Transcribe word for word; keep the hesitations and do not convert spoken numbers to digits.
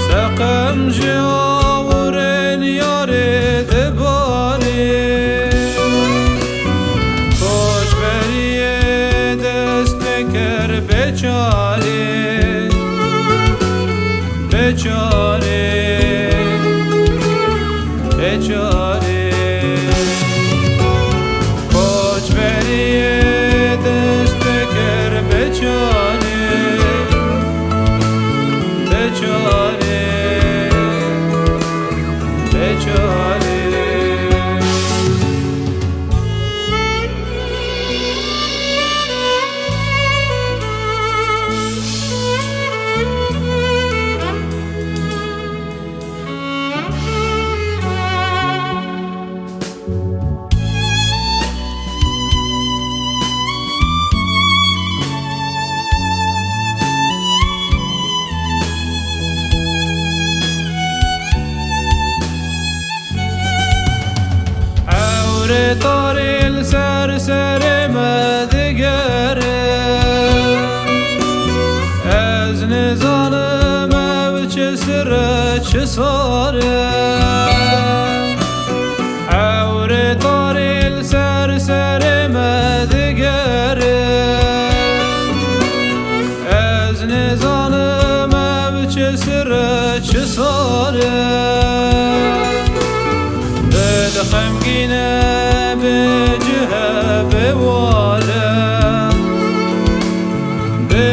Seqem ji awirên yarê dibarê. Koçberiyê dest pê kir bê çarê, bê çarê, bê çarê. Koçberiyê dest pê kir bê çarê, bê çarê, bê çarê. Ewrê tarî li ser serê me digere. Ez nizanim ev çi sir e, çi sar e. Ewrê tarî li ser serê me digere. Ez nizanim ev çi sir e, çi sar e. Bi xemgîne, bi cih e, bi wale, bi